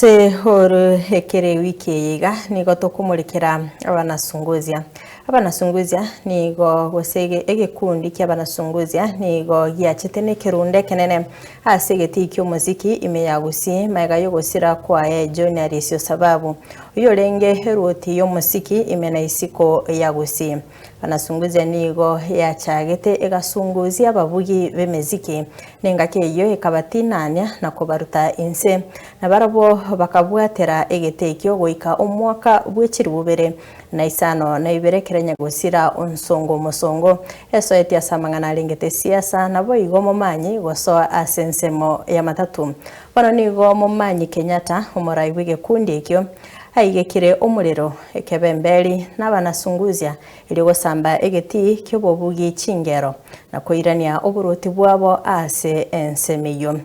Ase oro ekere ewiki eye iga nigo tokomorekera abanasungusia. Abanasungusia nigo gose egekundi ki'abanasungusia nigo giachete nekerundu ekenene ase egetii ki'omosiki ime ya Gusii magega y'ogosira kwaye John Arisio Sababu oyio orenge eruoti y'omosiki ime na isiko ya Gusii. Banasungusia nigo yachagete egasungusia ababugi b'emesiki, na engaki eyio ekabatinania na kobaruta inse, na barabwo bakabwatera egete ekio goika omwaka bwe chilifu bibere na isano na ibere ekero nyagosira onsongo omosongo esoetie ase amang'ana arengete esiasa, naboigo omomanyi gosoa ase ensemo y'amatatu. Bono nigo omomanyi Kenyatta, omorai bw'egekundi ekio, Aigekire omorero ekebemberi nabanasungusia, erio gosamba egetii ki'obobugi chingero, na koirania oboruoti bwabo ase ensemo eyio.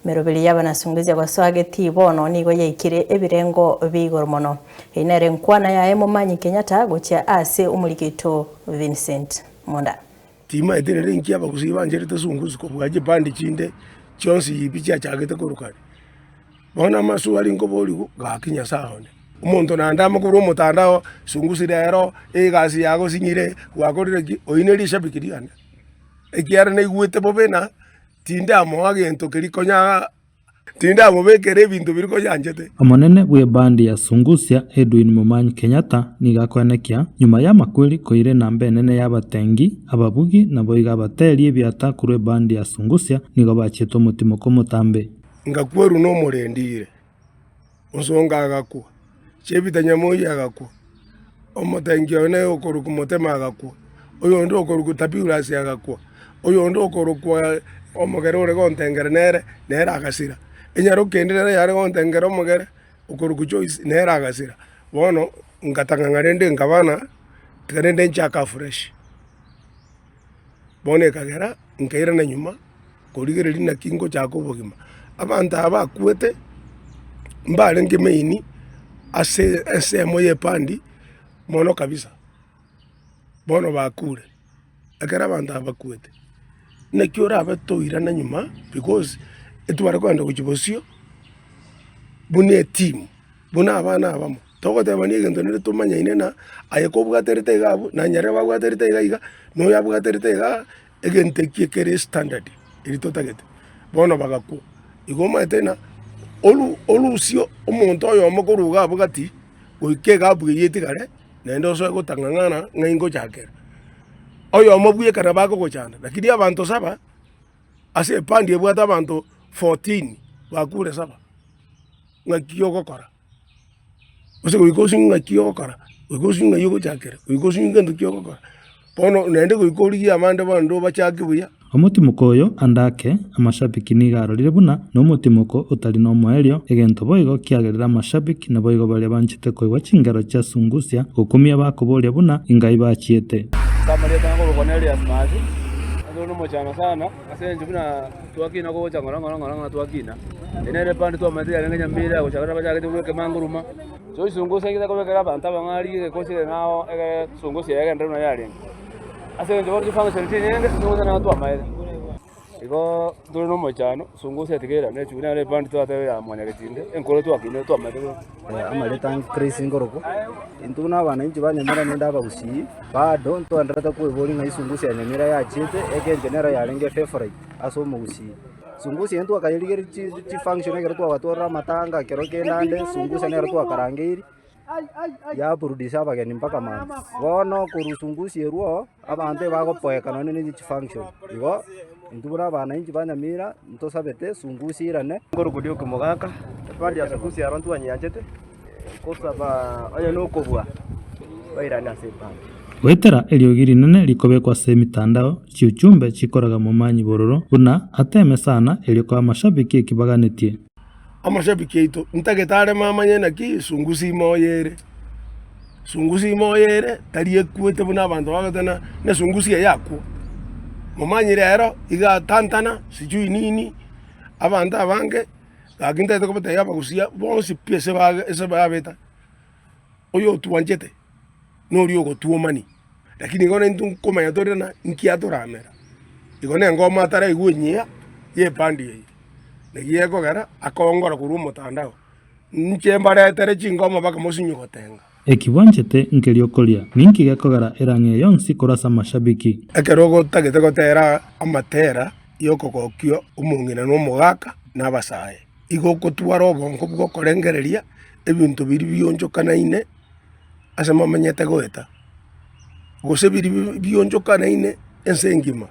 Emeroberi y'abanasungusia gosoa getii bono nigo yaikire ebirengo bi'igoro mono. Eyio nere enkwana yaye Momanyi Kenyatta gochia ase omoriki oito Vincent Monda. Timaete rero inki abagusii bancherete sungusi kobua chibandi chinde chionsi pi chiachagete korwa kare. Bono amaswali nkoborigwa, gaki Nyasae one, omonto naende amo korwa omotandao, sungusi rero, egasi yagosinyire, gwakorire ki, oyio ne rishabiki riane, ekiagera naigwete bobe na tindamoa gento keria konya tindamobekera ebinto biria konya anchete. Omonene bw'ebandi ya Sungusia, Edwin Momanyi Kenyatta, nigo akoenekia, nyuma y'amakweri koira enamba enene y'abatengi, ababugi, naboigo abateri ebiata korwa ebandi ya Sungusia nigo bachiete omotimoko omotambe. Ngakwerwa nomorendi ire, Onsonga agakwa, Chebita Nyamoyia agakwa, omotengi one okorokwa Motema agakwa, oyonde okorokwa Tabiurasi agakwa, oyonde okorokwa omogere ore gontengera nere, nere agasira. Enyaroka ende nere yare gontengera omogere, okorokwa Joyce, nere agasira. Bono ngatang'ang'a rende nkaba ng'a tiga rende nchake afresh. Bono ekagera nkairana nyuma korigereria naki ngochaka obogima. Abanto aba bakwete mbarenge main ase ensemo ya epandi mono kabisa, bono bakure. Ekero abanto aba bakwete, naki orabe toirana nyuma because etware kogenda gochia bosio buna etimu. Buna abana abamo, togotebania egento naende tomanyaine ng'a aye kobwaterete iga abwo, na nyarebe abwaterete iga iga, na oyo abwaterete igaa, egento ekio ekere estandard eria totagete. Bono bagakwa, igo omanyete ng'a oru orusie omonto oyomo korwa iga abwo gati, goika egabu eywo etigare, naende osoe gotang'ang'ana ng'a ingochakera. Oyomo bweka nabo akogochanda, lakini abanto saba, ase epandi ebwate abanto 14, bakure saba. Ng'aki ogokora? Gose goika osung'e ng'aki ogokora, goika osung'e ng'ai ogochakera, goika osung'e gento ki ogokora. Bono naende goika origie abande bande obachake buya. Omotimoko oyo ande ake, amashabiki nigo arorire buna nomotimoko otari nomoerio, egento boigo kiagerire amashabiki naboigo baria banchete koigwa chingero chia Sungusia gokumia bakoboria buna ingai bachiete. Ase amarieta ng'a korokwa Nerias Maasi, ase ore nomochando sana, ase eng'encho buna twakina gocha ng'ora ng'ora ng'ora ng'ora twakina, eye nere epande twamaete yarenge nyamira gochaka nabachagete korwa ekemanguruma. So esungusia ekero ekobekera abanto abang'ari egekosi ere nao egere esungusia eye egenderere buna yarenge. Ase eng'encho bono chifunction chinyinge, esungusia nero twamaete. Igo ntore na omoichano, esungusia tiga erane echumbi nero epande twateba ya mwanyagetinde, enkoro twakinire twamaete bono. Amarieta ange Chris nkorokwa, intwe buna abananchi ba Nyamira naende abagusii, bado ntwenderete koiboria ng'a esungusia ya Nyamira yachiete, egencho nero yarenge efavorite ase omogusii. Sungusia eye twakayerigereria chi chifunction ekero twabatwarire amatanga ekero kende ande, sungusia nero twakarangeiri, yaburudisha abageni mpaka mambia. Bono korwa sungusia erwo oo, abanto ebagopoeka nonye ne chifunction, igo intwe buna abananchi ba Nyamira ntosabete sungusia eirane. Nkorokwa Dioki Mogaka, ebandi ya sungusia aro ntwanyianchete, nkosaba onye nokobua bairane ase ebandi. Goetera eriogi rinene rikobekwa ase emitandao, chiuchumbe chikoraga momanyi bororo buna ateme sana erio koa amashabiki eki baganetie. Amashabiki aito ntagete areme amanye naki sungusi ime oye ere, sungusi ime oye ere tari ekwete buna abanto bagoteba ng'a ne sungusi eye akwo. Momanyi rero iga atantana sijui nini, abanto abange gaki ntagete kobatebia abagusia bonsi pi ase ba ase babeta. Oyotwanchete noria ogotwomania, lakini igo naintwe nkomanya tore ng'a nki atoramera. Igo nengoma ataraigwe enyia y'epandi eye, naki gekogera akaongora korwa omotandao. Inche mbaretere chingoma mpaka mosinye gotenga. Eki bwanchete nkeria okoria, ninki gekogera erang'e eye yonsi korwa ase amashabiki? Ekero otagete gotera amatera y'okogokia omong'ina na omogaka na abasae, igo okotwara obongo bw'okorengereria ebinto biria bionchokanaine ase momenyete goeta, gose biria bionchokanaine ense engima.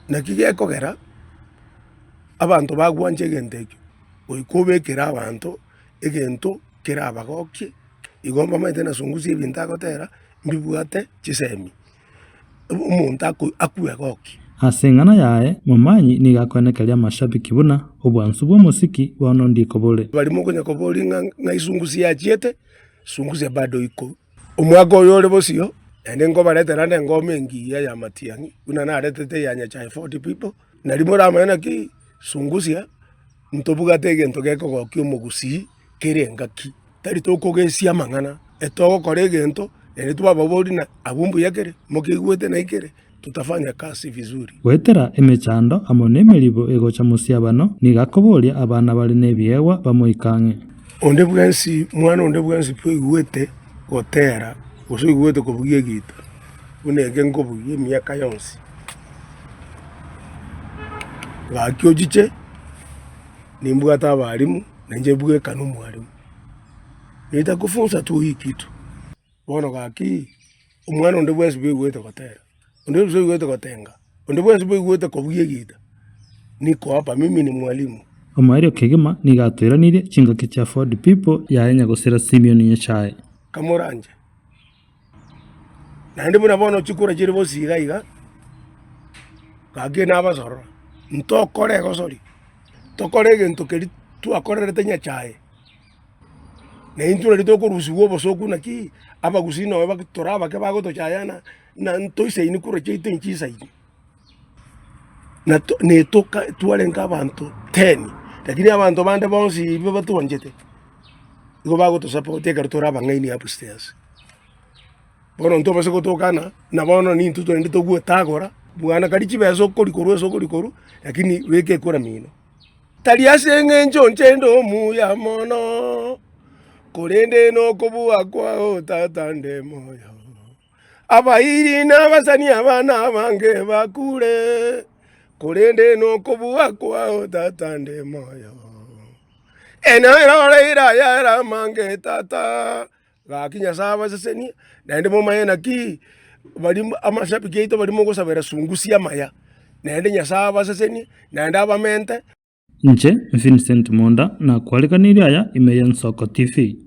Naki gekogera abanto bagwancha egento ekio, goika obekere abanto egento kerabagokie, igo mbamaete na sungusia ebinto agotera, mbibwate chisemi, omonto ako akwegokie. Ase eng'ana yaye, Momanyi nigo akoenekeria amashabiki buna obwansu bw'omosiki bono ndiko bore. Baria mokonya koboria ng'a ng'ai sungusia yachiete, sungusia bado iko. Omwaka oyo ore bosio, naende nkobaretera nde engoma engiya ya matiang'i, buna naretete eya Nyachae 40 people, nario moramanye naki sungusia Ntobwate egento gekogokia omogusii kera engaki, tari tokogesia amang'ana, etogokora egento naende twababoria na abwo mbuya kere, mokeigwete naki kere, tutafanya kazi vizuri. Goetera emechando amo nemeribo egocha mosiabano, nigo akoboria abana bare nebiegwa bamoike ang'e. Onde bwensi, mwana onde bwensi pi oigwete gotera gose oigwete kobugia egita buna eke nkobugia emiaka yonsi, Gaki ochiche, nimbwate abalimu, na inche bweka na omwalimu. Nitakufunza tu hii kitu. Bono gaki, omwana onde bwensi bwaigwete gotera, onde bwensi oigwete gotenga, onde bwensi bwaigwete kobugia egita, niko hapa mimi ni mwalimu. Omoerio kegima nigo atoiranirie chingaki chia Ford People yaye nyagosira Simeon Nyachae. Kamoranche. Naende buna bono chikura chire bosio iga iga, gaki nabasorora, ntokore egosori, tokore egento keria twakorerete Nyachae, na intwe nario tokorusiwa obosoku naki abagusii nonye bak tore abake bagotochayana, na ntoisaini kura chiaito inchisaini. Na to netoka twarenge abanto ten, lakini abanto bande bonsi ibe batwanchete, nigo bagotosupport ekero tore abang'aini upstairs. Bono ntobase gotokana, na bono nintwe togende togwetagora, bwana karia chibesa okori korwa ase okori korwa, lakini beka ekura mino. Tari ase eng'encho inche inde omuya mono, korende nokobua kwao Tata nde moyo. Abairi na abasani aba nabange bakure, korende nokobua kwao Tata nde moyo. Enarore iraya amange Tata, gaki Nyasae abasesenie, naende momanye naki baria amashabiki aito baria mogosabera sungusia amaya, naende Nyasae abasesenie, naende abamente. Inche Vincent Monda nakwariganirie aya ime y'Ensoko TV.